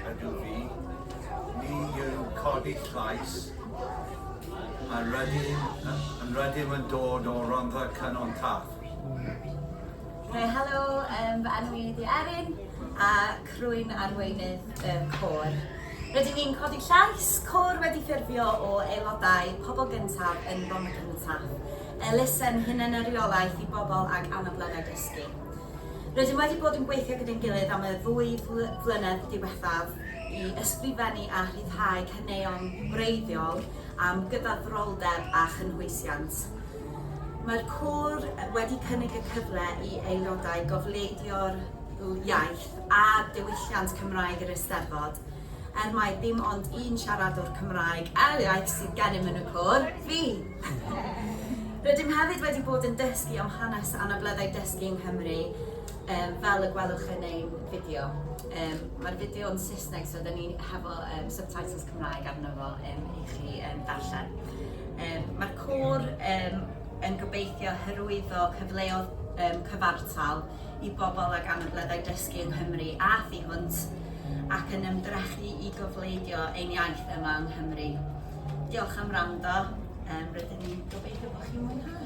ydw fi, ni yw Codi Llais, a rydym yn dod o Rondda Cynon Taf. Okay, helo, fy enw i ydi Erin a crwyn arweinydd y côr. Rydyn ni'n Codi Llais, côr wedi ffurfio o aelodau Pobl Gyntaf yn Rhondda Cynon Taf, elusen hunanreolaeth i bobl ag anableddau dysgu. Rydym wedi bod yn gweithio gyda'n gilydd am y ddwy flynedd diwethaf i ysgrifennu a rhyddhau caneuon gwreiddiol am gydraddoldeb a chynhwysiant. Mae'r côr wedi cynnig y cyfle i aelodau gofleidio'r iaith a diwylliant Cymraeg yr Eisteddfod, er mai dim ond un siaradwr Cymraeg ail iaith sydd gennym yn y côr, fi! Rydym hefyd wedi bod yn dysgu am hanes anableddau dysgu yng Nghymru, fel y gwelwch yn ein fideo. Mae'r fideo yn Saesneg, so dyn ni hefo subtitles Cymraeg arno fo i chi darllen. Mae'r côr yn gobeithio hyrwyddo cyfleoedd cyfartal i bobl ag anableddau dysgu yng Nghymru a thu hwnt, ac yn ymdrechu i gofleidio ein iaith yma yng Nghymru. Diolch am wrando. Rydyn ni'n gobeithio bod chi'n mwynhau.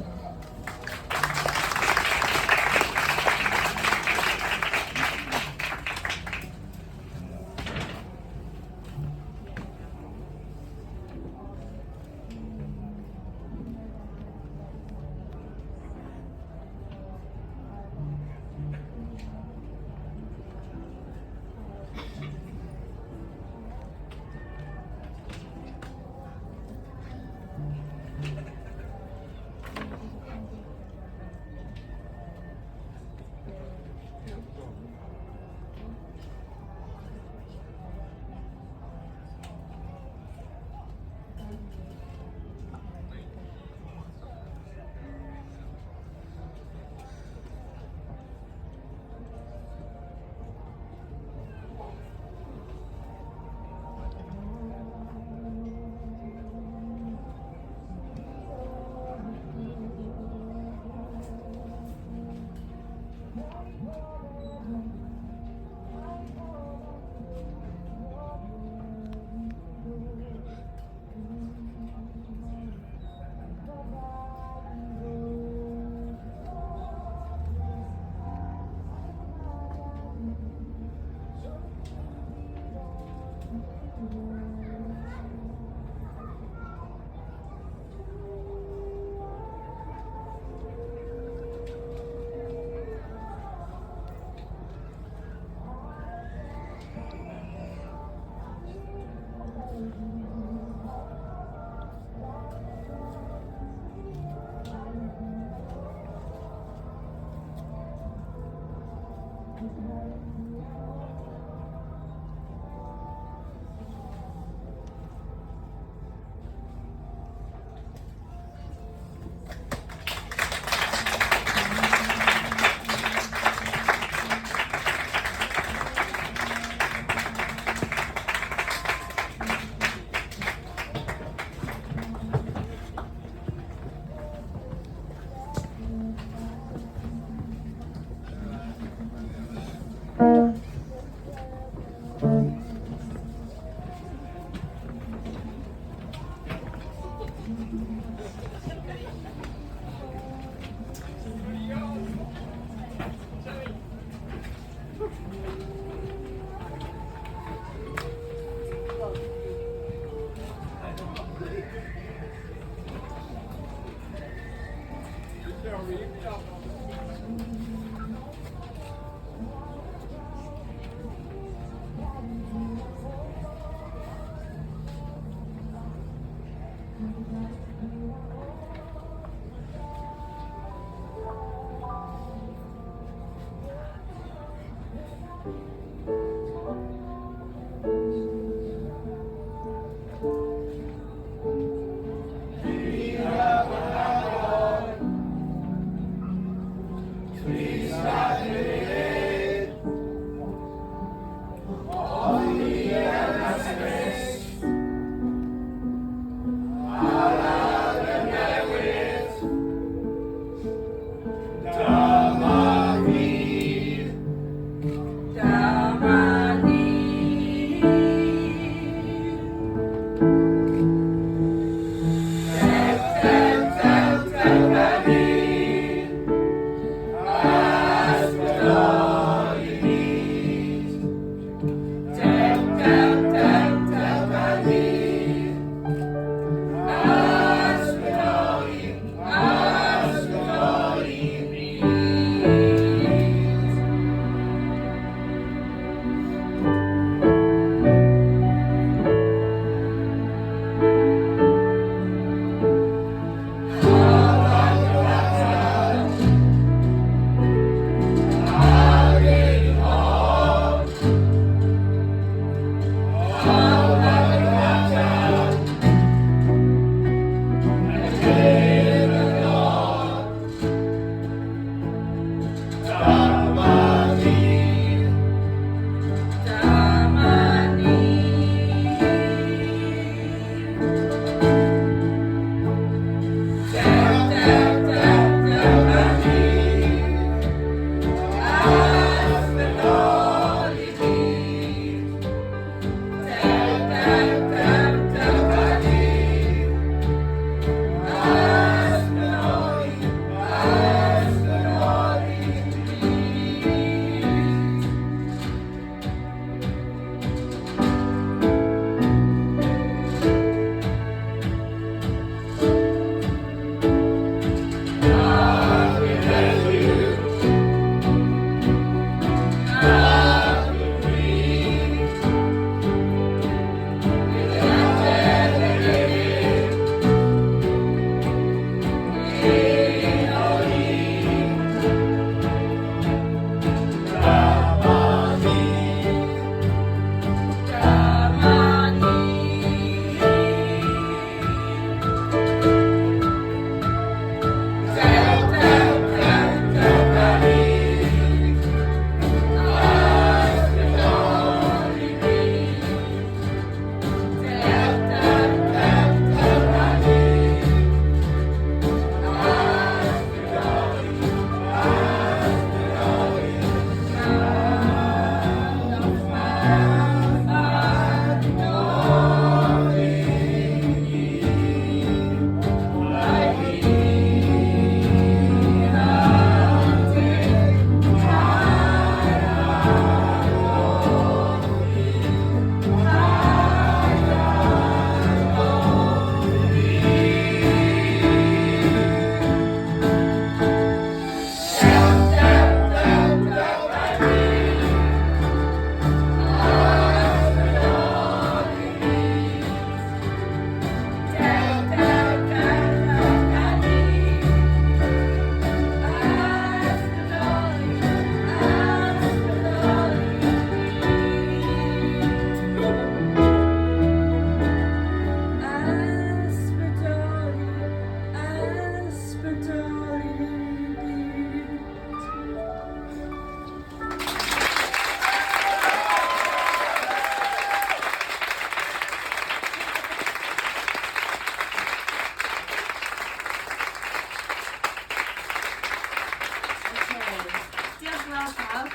Diolch yn fawr pawb.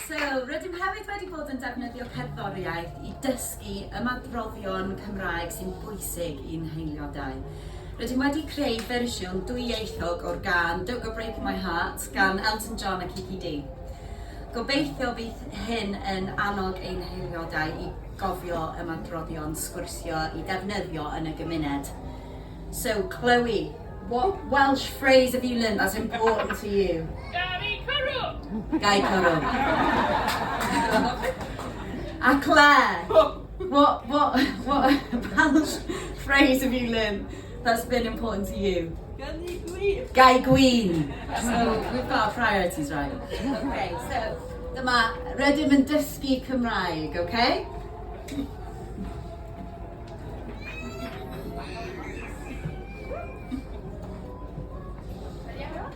So, rydym hefyd wedi bod yn defnyddio cerddoriaeth i dysgu ymadroddion Cymraeg sy'n bwysig i'n haelodau. Rydym wedi creu fersiwn dwyieithog o'r gân Don't Go Breaking My Heart gan Elton John a Kiki Dee. Gobeithio bydd hyn yn annog ein haelodau i gofio ymadroddion sgwrsio i defnyddio yn y gymuned. So, Chloe, what Welsh phrase have you learned that's important to you? Gai cwrw! Gai cwrw. A Claire, what Welsh phrase have you learned that's been important to you? Gawn gwin. Gai gwin. So we've got our priorities right. Okay, so dyma, rydym yn dysgu Cymraeg, okay? Yeah.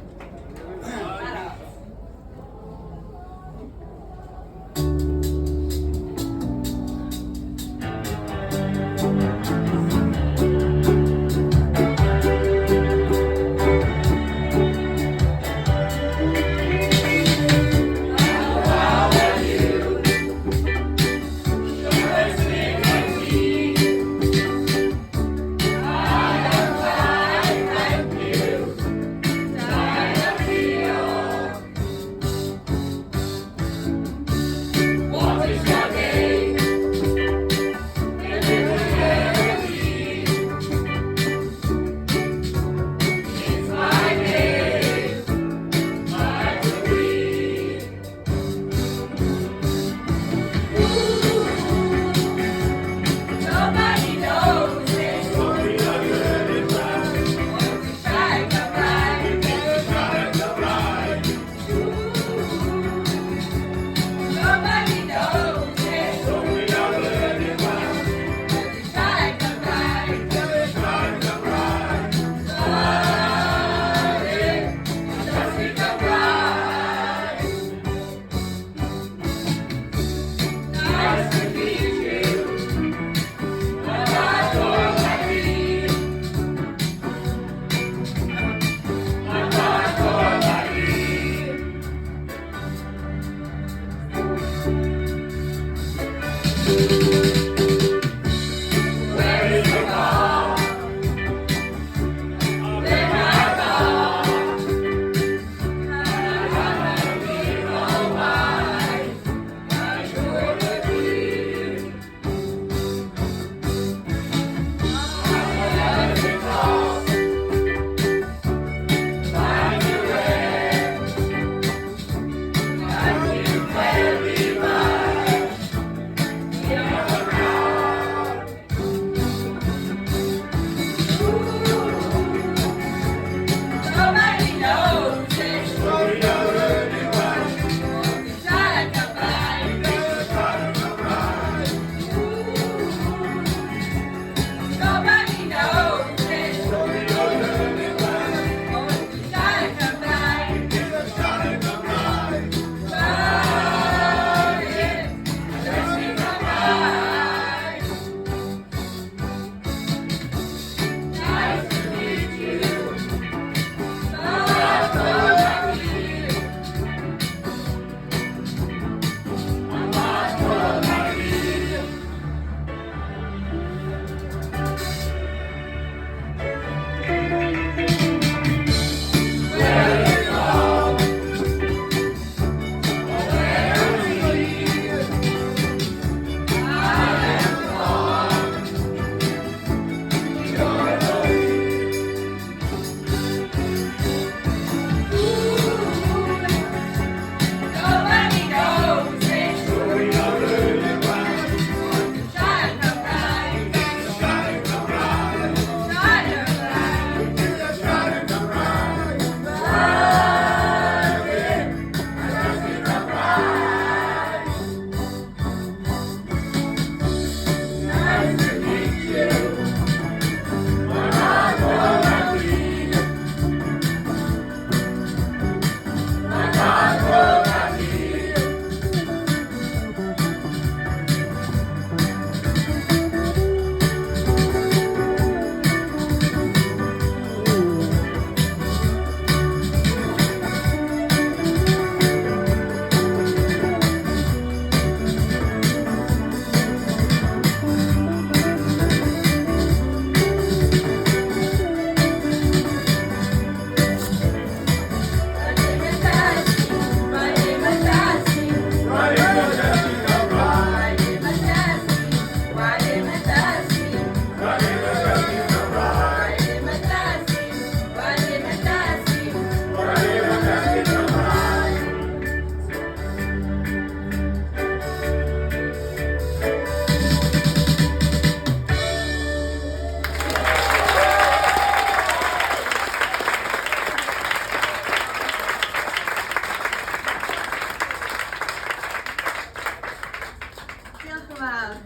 Diolch yn fawr.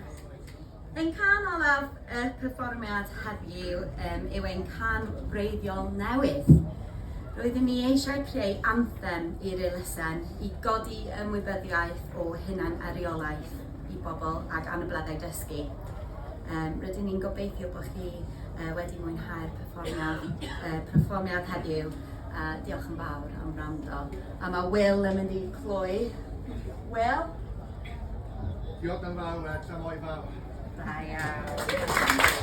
Ein cân olaf y perfformiad heddiw yw ein cân wreiddiol newydd. Roeddwn ni eisiau creu anthem i'r elusen i godi ymwybyddiaeth o hunan-eiriolaeth i bobl ag anableddau dysgu. Rydyn ni'n gobeithio bod chi wedi mwynhau'r perfformiad heddiw. Diolch yn fawr am wrando. A mae Will yn mynd i cloi. Will? Diolch yn fawr a tramwy fawr. Da iawn.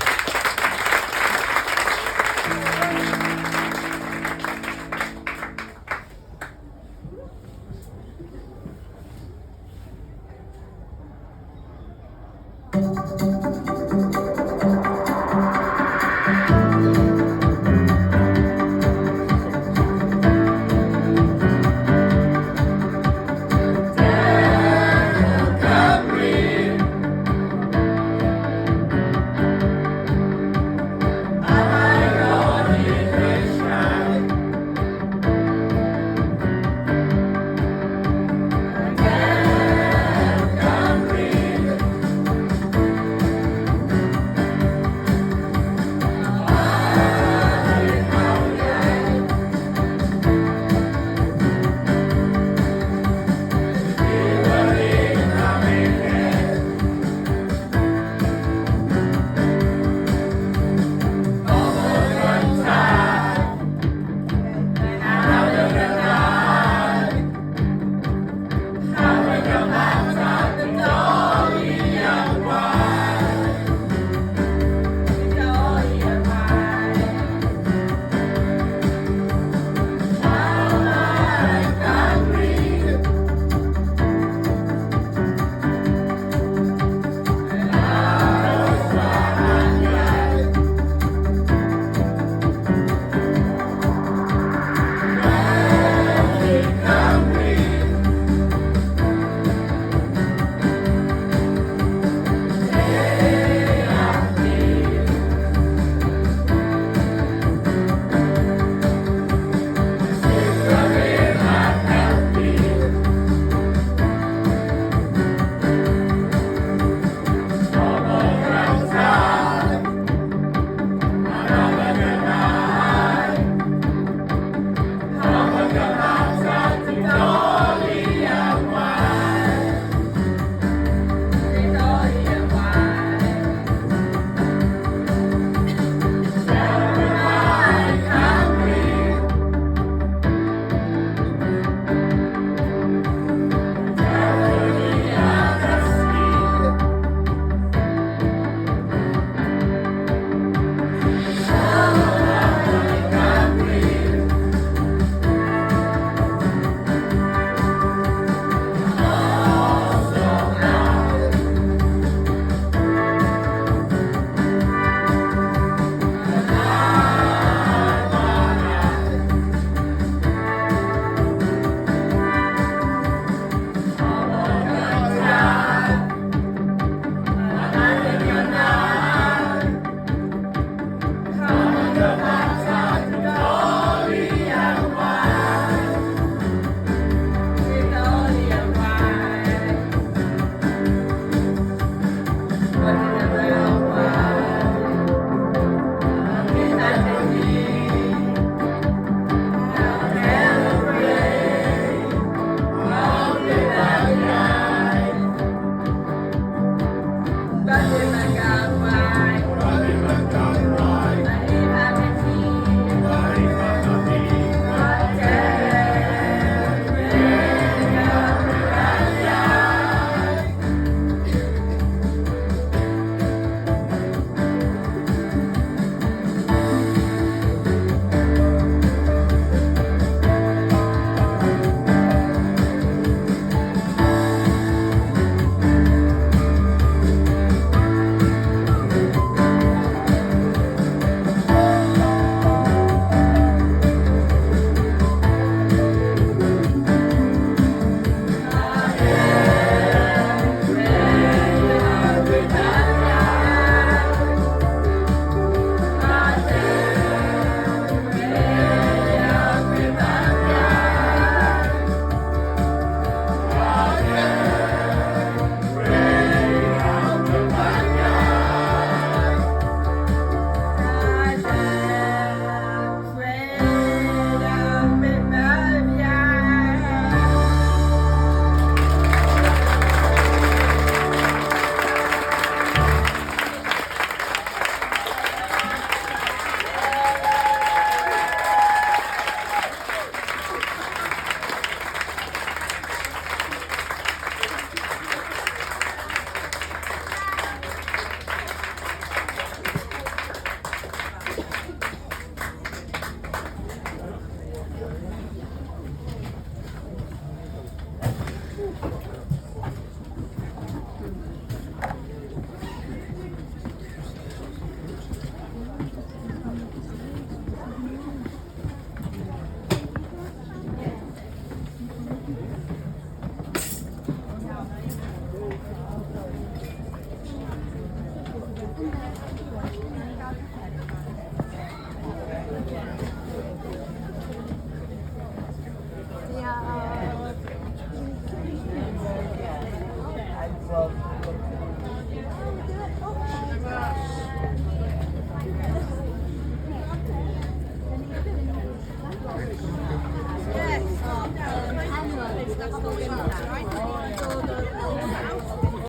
Pobl Gyntaf.